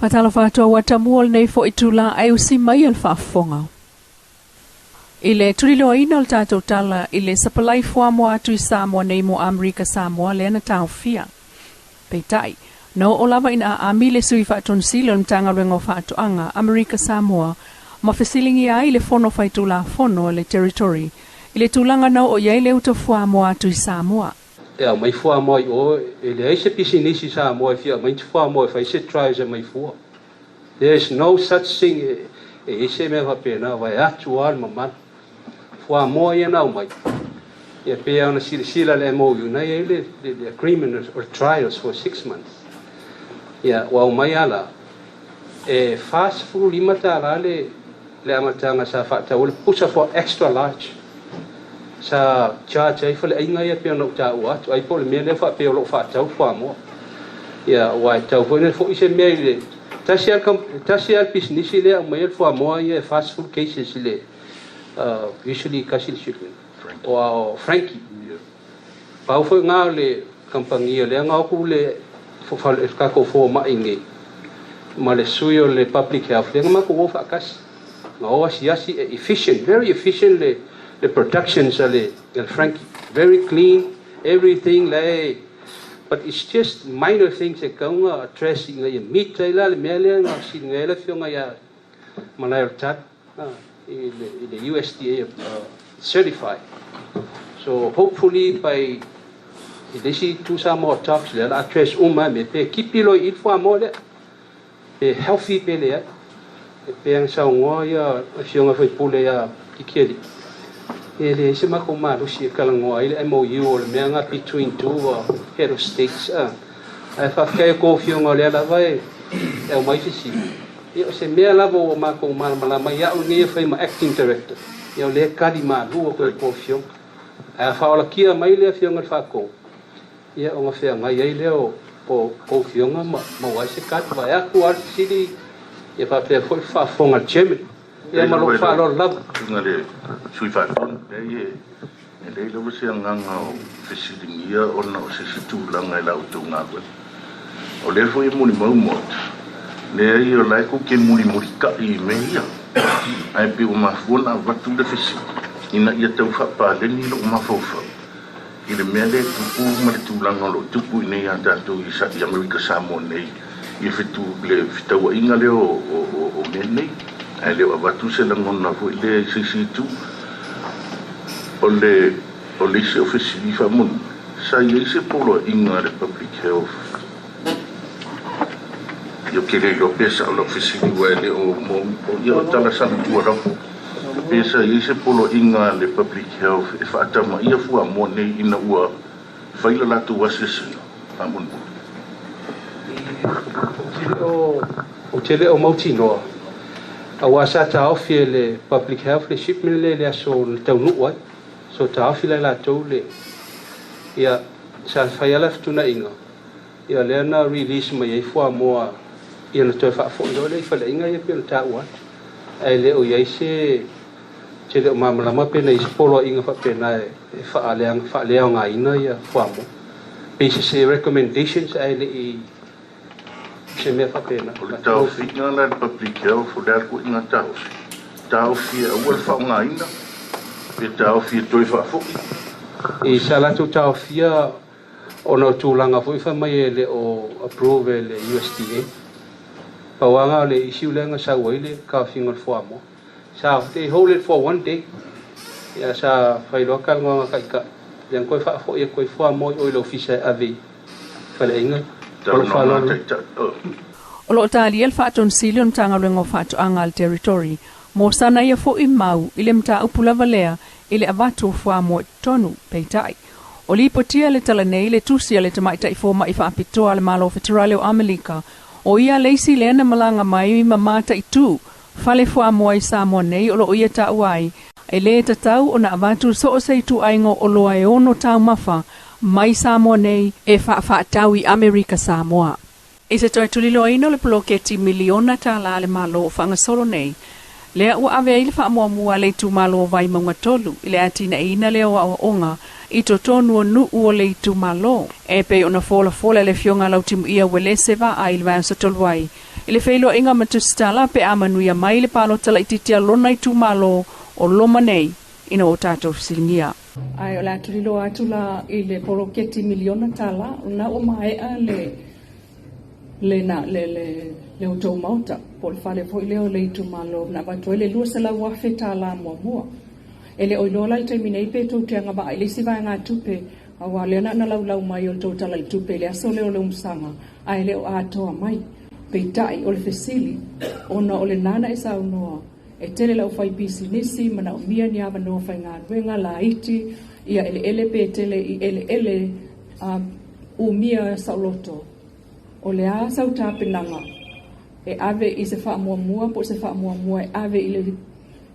Faatalofa atu ua tamua lenei foʻi itulā ae usi mai le faafofoga. I le tuliloaina o le tatou tala i le sapalai fuamoa atu i Samoa nei mo Amerika Samoa lea na taofia. Peitai, na oo lava ina aami le sui faatonusili o le Matagaluega o Faatoaga, Amerika Samoa, ma fesiligia ai le Fono Faitulafono a le Territory i le tulaga na oo i ai le uta fuamoa atu i Samoa. E aumai fuamoa i o, e leai se pisinisi i Samoa e fia aumai ni fuamoa e fai se trials e aumai fua. There is no such thing e i ai se mea faapena, vaeatu lava le mamalu. Fuamoa ia na aumai, ia pei ona silasila le MOU, na i ai le agreement o le trials for 6 months. Ia, ua aumai lava la, e $45 le amataga sa faatau le pusa for extra large. Sa charge ai faleaiga ia pei ona ou taua atu, ai po o le mea lea faapea o lo o faatau fuamoa. Ia, ua e tau foi na foi se mea i le tasi lava le pisinisi lea aumai le fuamoa ia e 40 cases i le usually kasi le shipment. O Frankie. Pau foi ngā o le kampangia lea ngā oku le kākou fōma'i nei ma le sui o le public health lea nga makou o faatasi. Nga o asiasi e efficient, very efficient le productions a le Frankie. Very clean, everything le. But it's just minor things e kaunga address ina ia meet ai la le mea lea nga silinga ai le afioga ia Malae o le Tali i le USDA certified. So hopefully by i le isi two Samoa Talks lea la address uma me pe kipi lo i fuamoa lea. Pe healthy pe le ai. E pe ang saugoa ia afioga faipule ia Kikeli. E le se makou malosi e kalagoa ai le MOU o le mea nga between two head of states. Ae faafetai kou afioga o lea lava e aumai fesili. Ia o se mea lava ua makou malamalama ia au lenei e fai ma acting director. Ia o lea kali malua koe kou afioga. Ae faaolakia mai le afioga i le faatonu. Ia ona feagai ai lea o kou afioga ma maua ai se kali. Vaeatu lava le fesili ia faapea foi le faafofoga a le chairman. Ia ma lou faaaloalo lava. Nga le sui faatonu, leai e leai lava se agaga o fesiligia ona o se isi tulaga e la outou galuega. O lea foi e molimau Maota, leai o la e kou te mulimulita'i i mea ia. Ae pe ua mafua na avatu le fesili, ina ia tau faapaleni lou mafaufau i le mea lea e tupu ma le tulaga o loo tupu i nei a tatou i Amerika Samoa nei i le fetauaiga lea o mea nei. Ae le o avatu se lagona foi lea i se isi itu. O le isi o fesili faamolemole, sa i ai se poloaiga a le Public Health? Ia ou te le iloa pe sao lau fesili ua e le o ia o tala salatua lava. Pe sa i ai se poloaiga a le Public Health e faatamaia fuamoa nei ina ua fai le latou asiasiga faamolemole? Ou te le o mautinoa. Aua sa taofi e le Public Health le shipment le le aso na taunuu ai. So taofi la latou le ia sa fai ala fetuunaiga. Ia lea na release mai ai fuamoa ia na toe faafoi loa lea i faleaiga ia pei ona taua atu. Ae le o i ai se te le o malamalama pe na i se poloaiga faapena e faaleaogaina ia fuamoa. Pe se recommendations ae le i se mea faapena. O le taofiga la le Public Health, o le a le kuaiga taofi? Taofi e aua le faaaogaina pe taofi e toe faafoi? I sa latou taofia ona o tulaga foi fai mai e le o approve e le USDA. Pauaga o le issue lea na sau ai le taofiga o le fuamoa. Sa they hold it for one day. Ia sa fai loa talanoaga taitai. Ia na toe faafoi atu ai fuamoa i o i le ofisa e ave i faleaiga. O lo Talanoaga faaaloalo. taitai. Oh. O loo talia le faatonusili o le Matagaluega o Faatoaga a le Territory mo sana ia foʻi mau i le mataupu lava lea i le avatu o fuamoa i totonu. Peitai, o lipotia le tala nei le tusi a le tamaitai fomaʻi faapitoa a le Malo Feterale o Amelika o ia le isi lea na malaga mai ma mataitū fale fuamoa i Samoa nei o loo ia taua ai e lē tatau ona avatu so o se ituaiga o oloa e ono taumafa mai Samoa nei e faafaatau i Amerika Samoa. I se toe tuliloaina o le poloketi miliona tālā le Malo o faagasolo nei, lea ua ave ai le faamuamua a le itumalo o Vaimauga 3 i le atinaeina lea o aoaoga i totonu o nuu o le itumalo. E pei ona folafola le afioga Lautimuia Uelese Vaai i le vaiaso talu ai. I le feiloaiga ma Tusitala pe a manuia mai le palota laitiiti a lona itumalo o loma nei ina ua tatou fesiligia. Ae o le a tuliloa atu la i le poloketi miliona tala lena ua maea le le na le le le outou maota po o le fale foi lea o le itumalo na avatu ai le $200,000 tala muamua. E le o iloa la i le taimi nei pe tou te agavaa i le isi vaegatupe aua o lea na ona laulau mai o le tou Tala i le Tupe i le aso lea o le Umusaga ae le o atoa mai. Peitai, o le fesili, ona o lena na e saunoa e tele le aufaipisinisi, manaomia ni avanoa faigaluega laiti, ia eleele pe tele i eleele umia saoloto, o le a sau tapenaga e ave i se faamuamua po o se faamuamua e ave i le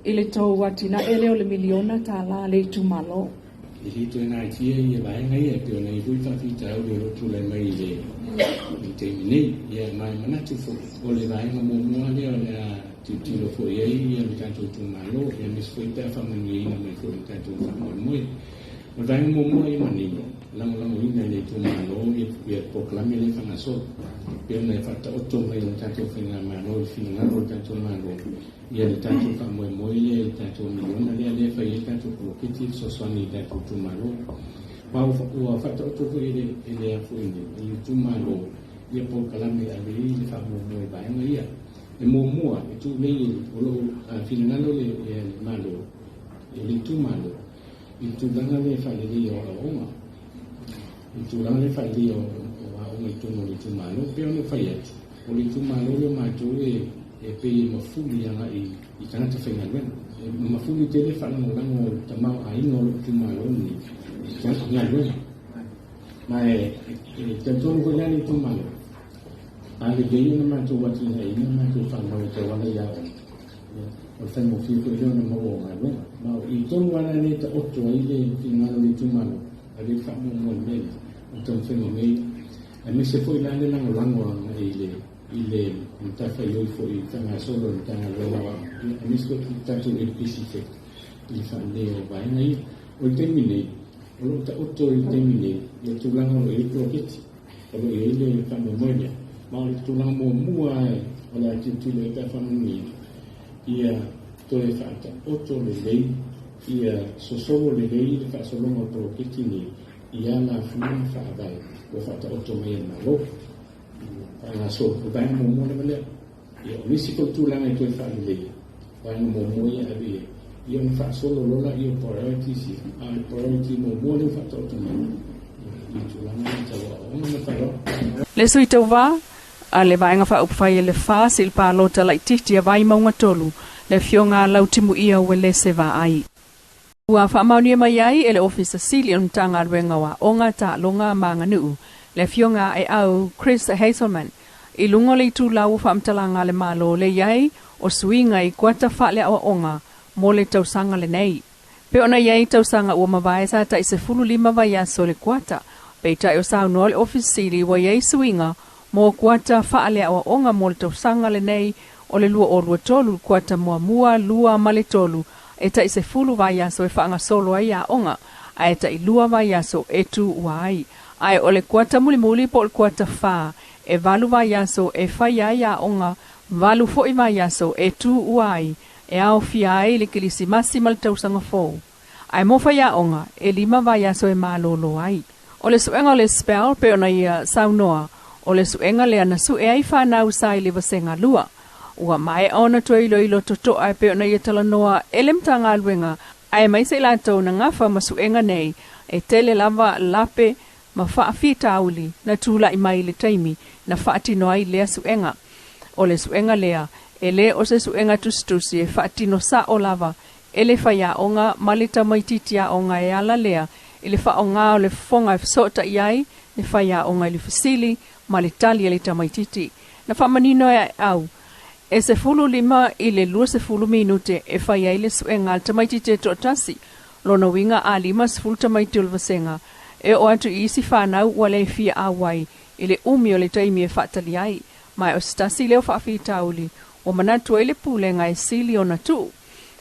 i le tou atinae lea o le miliona tala a le itumalo? E le toe natia ia vaega ia e pei ona i ai foi faafitauli o lo o tulai mai i le taimi nei. Ia, ma e manatu foi, o le vaega muamua lea o le a tilotilo foi i ai ia le tatou itumalo, ia aemaise foi pe a faamanuiaina mai foi i le tatou faamoemoe. O le vaega muamua ia manino, lagolagoina e le itumalo ia le polokalame lea e faagasolo, pei ona e faataoto mai e le tatou faigamalo i le finagalo o le tatou Malo, ia le tatou faamoemoe lea i le tatou miliona lea lea e fai ai le tatou poloketi e fesoasoani i tatou itumalo. Ma ua faataoto foi e le e le a foi nei e le itumalo ia polokalame e ave ai le faamuamua i vaega ia. E muamua e tuu nei o lo o finagalo le le Malo e le itumalo i le tulaga lea e faaleleia o aoaoga i le tulaga lea e faaleleia o aoga i totonu o le itumalo. E pei ona ou fai atu, o le itumalo lea o matou e e pei e mafuli agai i tagata faigaluega. E mafuli tele faalagolago o le tamaoaiga o lou itumalo lenei i tagata faigaluega. Ma e talitonu foi la le itumalo, a lelei ona matou atinaeina matou fanau e tauala i aoga, o le faigofie foi lea ona maua o galuega. Ma o i tonu lava la lea e taoto ai le finagalo o le itumalo, ave i le faamuamua i le mea lea, o le taumafaiga o mea ia. Aemaise foi la le lagolago agai i le i le matafaioi foi faagasolo a le Matagaluega o Aoga, aemaise foi le tatou Education Sector i le faaleleia o vaega ia. O le taimi nei, o lo o taoto i le taimi nei le tulaga o lo o i ai le poloketi, o lo o i ai le faamoemoe lea, ma o le tulaga muamua lava o le a tilotilo ai pe a faamanuia, ia toe faataoto lelei, ia sosolo lelei le faasologa o le poloketi nei i alafua ma faavae ua faataoto mai e le Malo. Faagasolo, o le vaega muamua lava lea. Ia, o nisi foi tulaga e toe faaleleia, vaega muamua ia ave i ai, ia ona faasolo loa lea o priorities ia, a o le priority muamua lea ua faataoto mai, i tulaga lea tau aoaoga ma le faaaloalo. Le Sui Tauva a le Vaega Faaupufai e le FAS i le Palota Laitiiti a Vaimauga 3, le Afioga a Lautimuia Uelese Vaai. Ua faamaonia mai ai e le Ofisa Sili o le Matagaluega o Aoga, Taaloga ma Aganuu, le Afioga a Eau Chris Hazelman, i luga o le itulau o faamatalaga a le Malo le i ai o suiga i kuata faaleaoaoga mo le tausaga lenei. Pei ona i ai tausaga ua mavae sa tai 15 vaiaso le kuata, peitai o saunoa le Ofisa Sili ua i ai suiga mo kuata faaleaoaoga mo le tausaga lenei o le 2023, kuata muamua, lua ma le tolu, e tai 10 vaiaso e faagasolo ai aoga, ae tai lua vaiaso e tuua ai. Ae o le kuata mulimuli po o le kuata fa, e valu vaiaso e fai ai aoga, valu foi vaiaso e tuua ai, e aofia ai le Kilisimasi ma le Tausaga Fou. Ae mo faiaoga, e lima vaiaso e malolo ai. O le suega o le spell pei ona ia saunoa, o le suega lea na sue ai fanau sa i le vasega lua. Ua maea ona toe iloilo totoa e pei ona ia talanoa e le Matagaluega aemaise i latou na gafa ma suega nei e tele lava lape ma faafitauli na tulai mai i le taimi na faatino ai lea suega. O le suega lea, e le o se suega tusitusi e faatino sao lava e le faiaoga ma le tamaitiiti aoga e ala lea i le faaaoga o le fofoga e fesootai ai le faiaoga i le fesili ma le tali a le tamaitiiti. Na faamanino e Aeau, e 15 i le 20 minute e fai ai le suega a le tamaitiiti e toatasi, lona uiga a 50 tamaiti o le vasega e oo atu i isi fanau ua le fia auai i le umi o le taimi e faatali ai, ma o se tasi lea o faafitauli ua manatu ai le Pulega e sili ona tuu.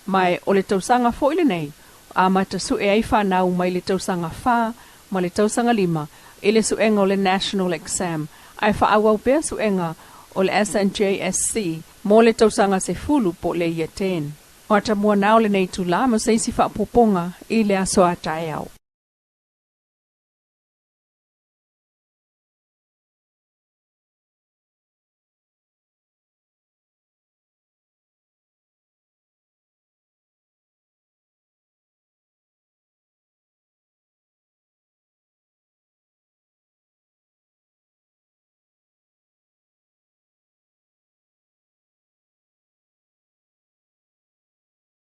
Ma o le tausaga foi lenei amata sue ai fanau mai le tausaga fa ma le tausaga lima i le suega o le National Exam, ae faaauau pea suega o le SNJSC mo le tausaga 10 po o le Year 10. O atamua nao lenei itulā mo se isi faaopoopoga i le aso a taeao.